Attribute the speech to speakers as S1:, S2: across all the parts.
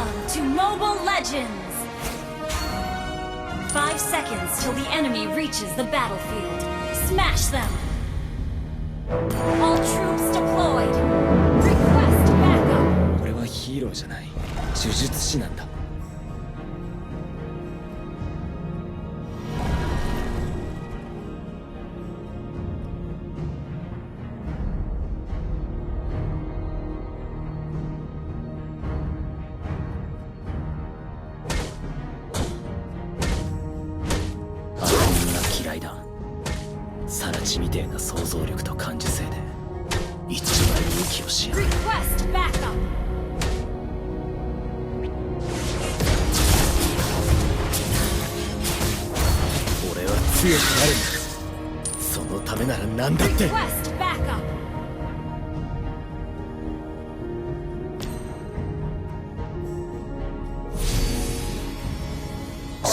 S1: Welcome to Mobile Legends! 5 seconds till the enemy reaches the battlefield. Smash them! All troops deployed. Request backup.
S2: 俺はヒーローじゃない。呪術師なんだ。嫌いだ。サラチみてえな想像力と感受性で一枚息をしやがる。
S1: Request backup.
S2: 俺は強くなるんだ。そのためなら何だって。
S1: Request backup.
S2: 自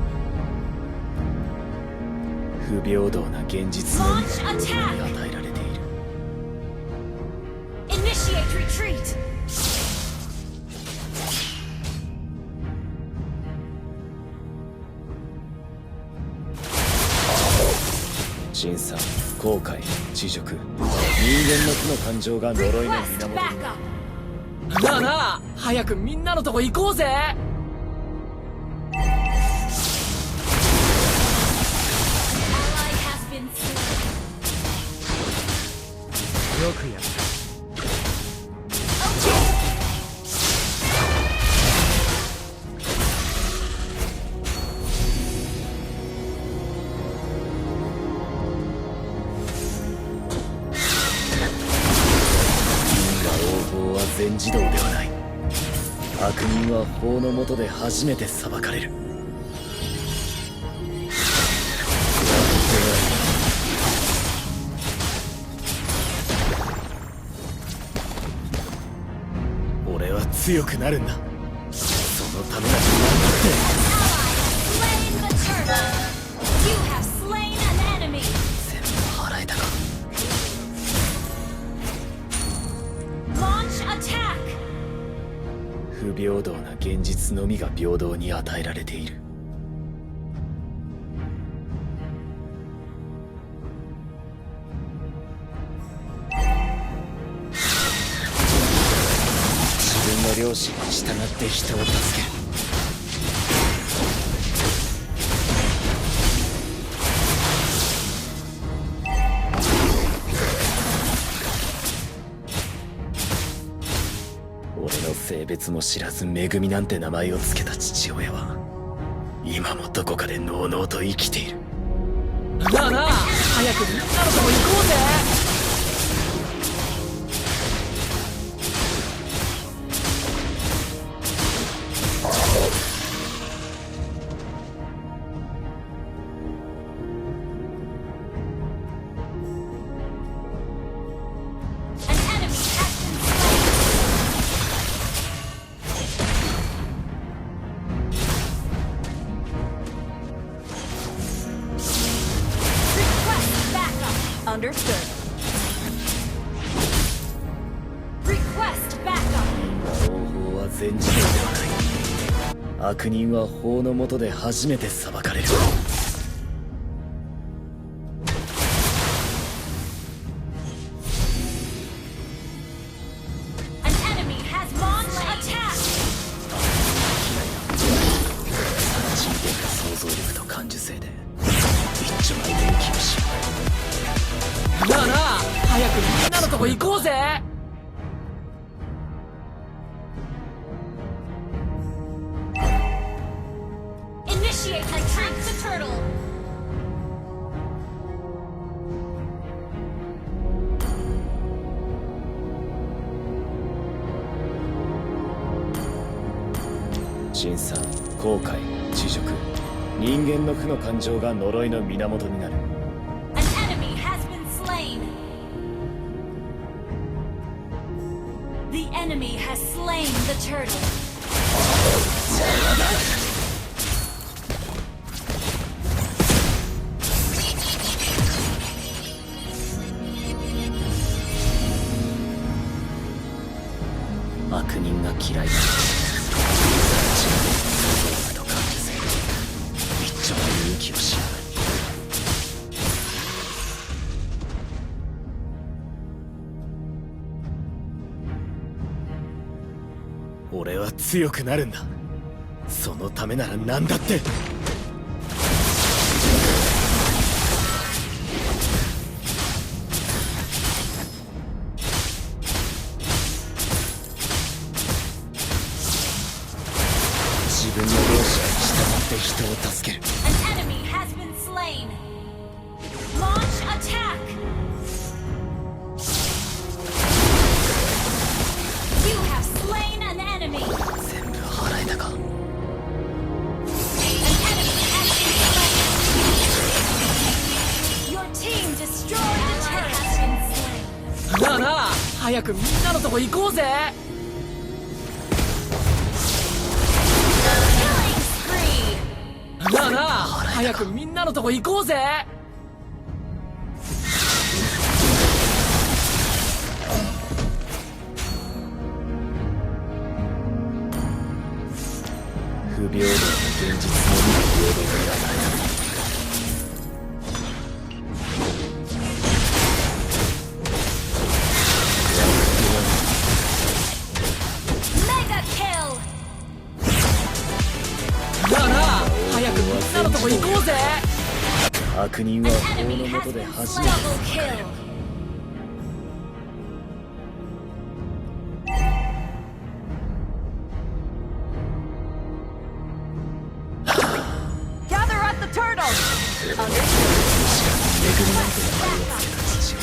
S2: 分の良心に従って人を助ける。不平等な現実のみが与えられている。
S1: Initiate retreat.
S2: 審査、後悔、恥辱、人間の負の感情が呪いの
S1: Request
S2: 源に。
S1: backup.
S3: なあなあ、早くみんなのとこ行こうぜ。よくやった。
S2: 法は全自動ではない。悪人は法の下で初めて裁かれる。俺は強くなるんだ。そのためなら何だって。
S1: Slain the turtle. You have slain an enemy.
S2: 全部払えたか。
S1: Launch attack.
S2: 不平等な現実のみが平等に与えられている。自分の良心に従って人を助ける。俺の性別も知らずめぐみなんて名前を付けた父親は今もどこかでのうのうと生きている。
S3: なあなあ、早くみんなのとこ行こうぜ。
S1: An enemy has been slain. Request backup. Understood. Request backup.
S2: 方法は全自動ではない。悪人は法の下で初めて裁かれる。
S1: An enemy has launched attack.
S2: 真剣な想像力と感受性で一丁前で息をし。
S3: なあなあ、早くみんなのとこ行こうぜ。
S1: Initiate retreat to turtle.
S2: 「審査、後悔、恥辱、人間の負の感情が呪いの源になる。
S1: An enemy has been slain. The enemy has slain the turtle.
S2: 悪人が嫌いだ。と感じせ一丁前に息をしやがる。俺は強くなるんだ。そのためなら何だって。自分の容姿に従って人を助ける。
S1: An enemy has been slain. Launch attack. You have slain an enemy.
S2: 全部払えたか。
S1: An enemy has been slain. Your team destroyed a turret. Has been slain.
S3: なあなあ、早くみんなのとこ行こうぜ。
S1: Killing spree.
S3: なあなあ、早くみんなのとこ行こうぜ。
S2: 不平等な現実のみが平等に与えられる。
S1: Mega kill.
S3: なあなあ、早くみんなのとこ行こうぜ。
S2: 悪人
S1: An
S2: は法
S1: enemy
S2: の
S1: has
S2: 下で
S1: been
S2: 初
S1: slain.
S2: めて
S1: Double kill. Gather at the turtle.
S2: 恵みなんて名前をつけた父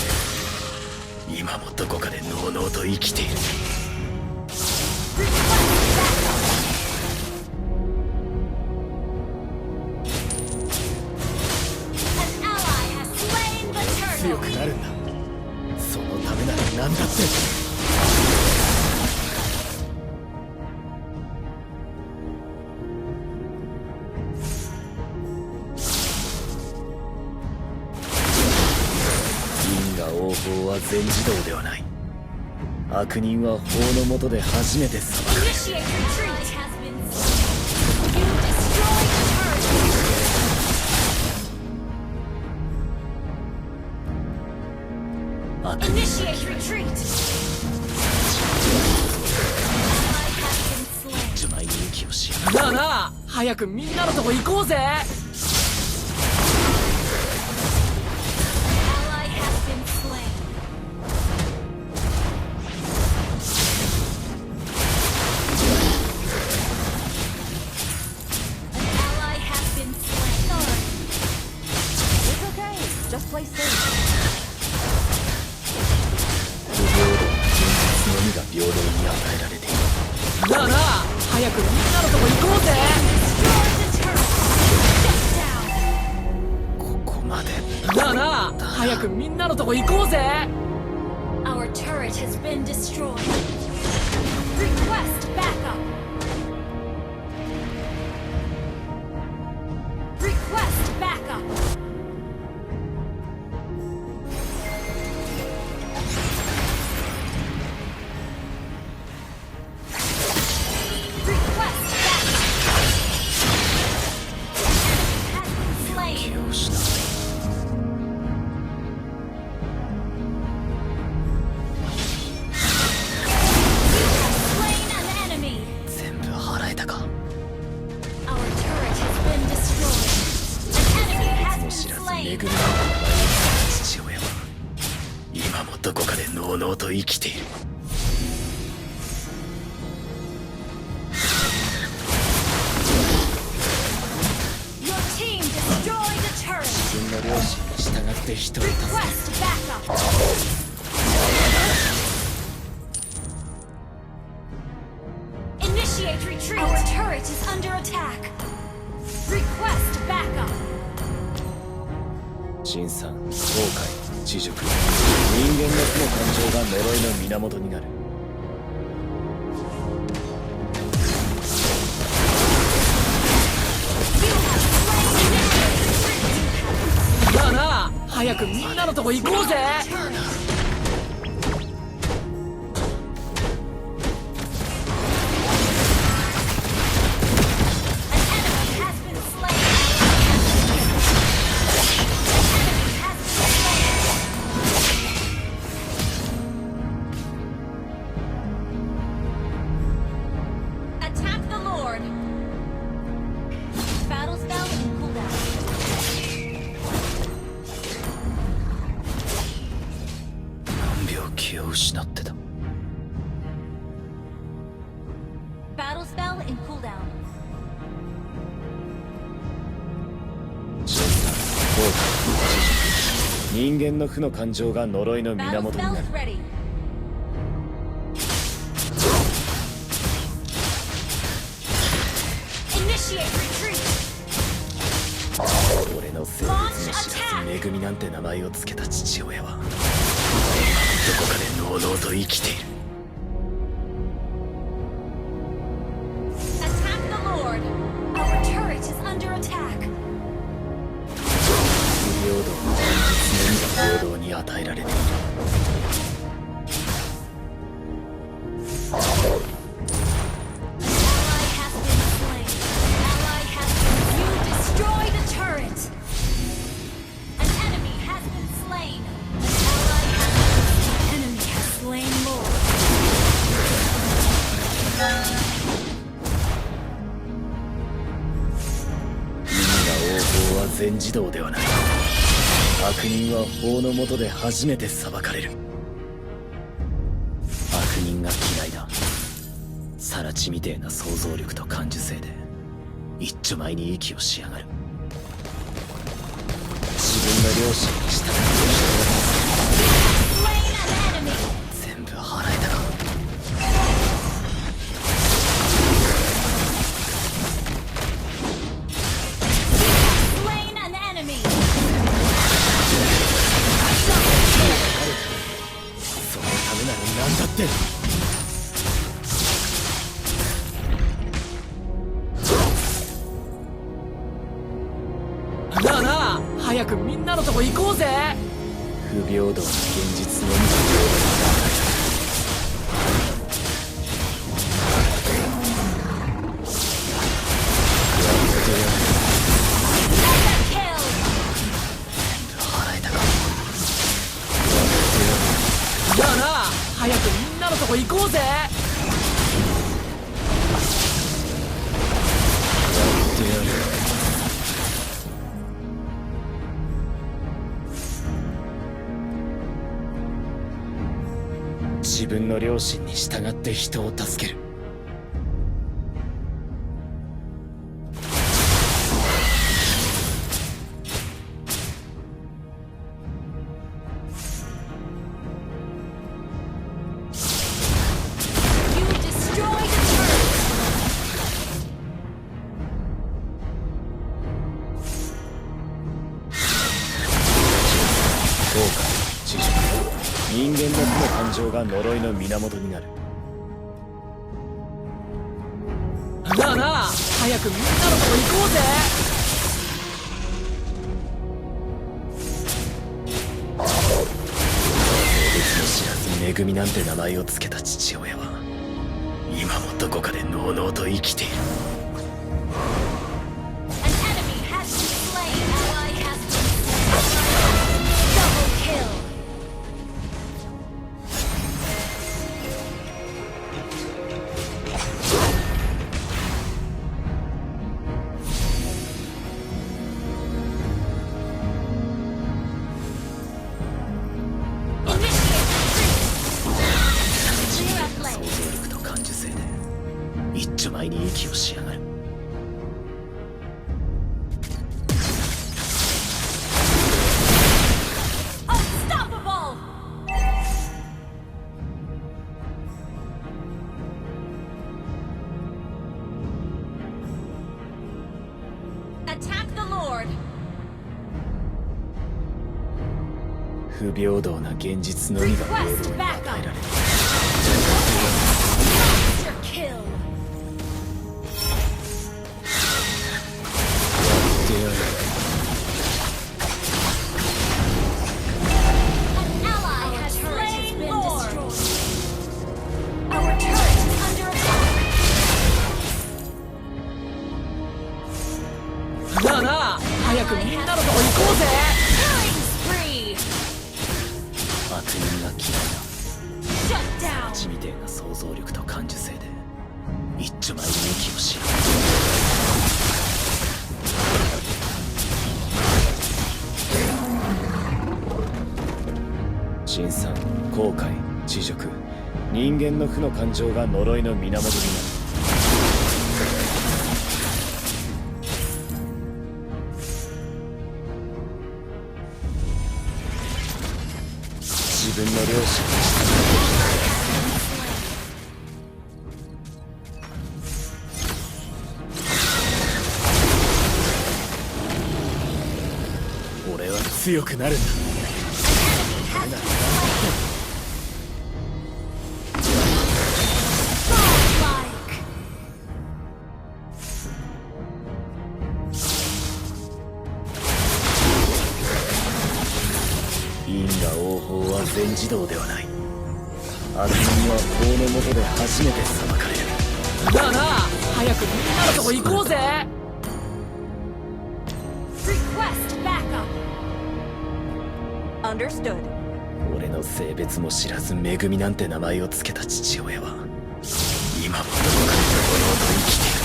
S2: 親。今もどこかでのうのうと生きている。
S1: An ally has slain the
S2: 強
S1: turtle.
S2: くなるんだ。そのためなら何だって。因果応報は全自動ではない。悪人は法の下で初めて裁かれる。
S1: Initiate retreat. Has been slain. You destroyed the turret.
S2: 悪人
S1: Initiate retreat. Ally has been slain.
S2: 一枚に息をしやがる。
S3: なあなあ、早くみんなのとこ行こうぜ。
S1: Ally has been slain. An ally has been slain. Sorry. It's okay. Just play safe.
S2: 不平等な現実のみが平等に与えられている。
S3: なあなあ、早くみんなのとこ行こうぜ。
S1: Destroy the turret. Shut down.
S2: ここまで。
S3: なあなあ、早くみんなのとこ行こうぜ。
S1: Our turret has been destroyed. Request backup. Request backup. Request backup. Has been
S2: 気
S1: slain.
S2: を失う。
S1: Slain an enemy.
S2: 全部払えたか。
S1: Our turret has been destroyed. An enemy
S2: も
S1: has
S2: 知
S1: been
S2: らず
S1: slain.
S2: 恵みなんて名前をつけた父親は今もどこかでのうのうと生きている。
S1: Your team destroyed a turret.
S2: 自分の良心に従って人を助ける。
S1: Request backup. Initiate retreat. Our turret is under attack. Request backup.
S2: 辛酸、後悔、知熟、人間の負の感情が呪いの源になる。
S3: とこ行こうぜ。
S2: 何秒気を失ってた。
S1: Battle spell in cooldown.
S4: 人間の負の感情が呪いの
S1: Battle
S4: 源にな
S1: spell
S4: る。
S1: is ready. Initiate retreat.
S4: 俺の生物に知らず恵みなんて名前をつけた父親はどこかでのうのうと生きている。
S1: Attack the Lord. Our turret is under attack.
S4: 不平等は現実のみが平等に与えられている。
S1: Ally has been slain. Ally has been. You destroy the turret. An enemy has been slain. An ally has been. Enemy has slain Lord.
S4: 意味が応報は全自動ではない。悪人は法の下で初めて裁かれる。
S2: 悪人が嫌いだ。更地みてえな想像力と感受性で一丁前に息をしやがる。
S4: 自分の良心に従って
S1: Slain an enemy.
S2: 全部払えたか。
S1: Slain an enemy.
S4: そのためなら何だって。
S3: なあなあ、早くみんなのとこ行こうぜ。
S4: 不平等な現実のみが平等に与えられる。
S1: Kill.
S2: 払えたか。
S3: なあなあ、早くみんなのとこ行こうぜ。
S4: 自分の良心に従って人を助ける。
S1: You destroy the turret.
S4: 後悔、知識、人間の負の感情が呪いの源になる。
S3: なあなあ、早くみんなのとこ行こうぜ。
S4: 別の知らず恵みなんて名前をつけた父親は今もどこかでのうのうと生きている。
S1: An enemy has been slain. Ally has been slain. Double kill. Initiate retreat. Clear up
S2: 想
S1: lane.
S2: 像力と感受性で一丁前に息をしやがる。
S1: Unstoppable. Attack the Lord.
S4: 不平等な現実のみが平等に与えられる。
S1: Monster kill.
S4: である。
S2: 感受性で一丁前に息をし
S4: 辛酸、後悔、恥辱、人間の負の感情が呪いの源になる。自分の良心に俺は強くなるんだ。因果応報は全自動ではない。悪人は法の下で初めて裁かれる。
S3: なあなあ、早くみんなのとこ行こうぜ。
S1: Request backup. Understood.
S4: 俺の性別も知らずめぐみなんて名前を付けた父親は今もどこかに堂々と生きている。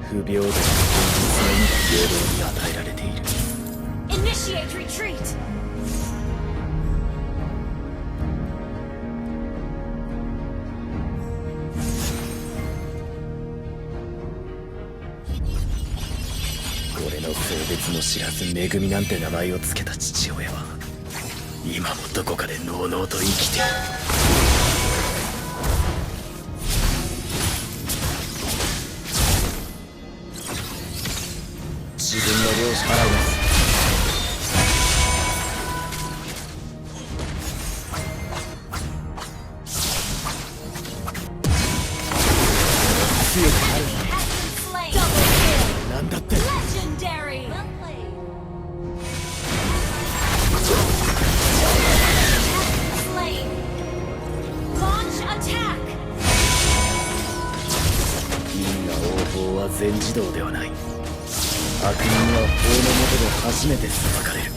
S4: 不平等な現実の意味が平等に与えられている。
S1: Initiate retreat.
S4: 俺の性別も知らずめぐみなんて名前を付けた父親は今もどこかでのうのうと生きている。自分の量支払います。強くなる。
S1: Has been slain. Double
S4: なんだって。
S1: kill. Legendary. Well played. Slain. Launch attack.
S4: 因果応報は全自動ではない。悪人は法の下で初めて裁かれる。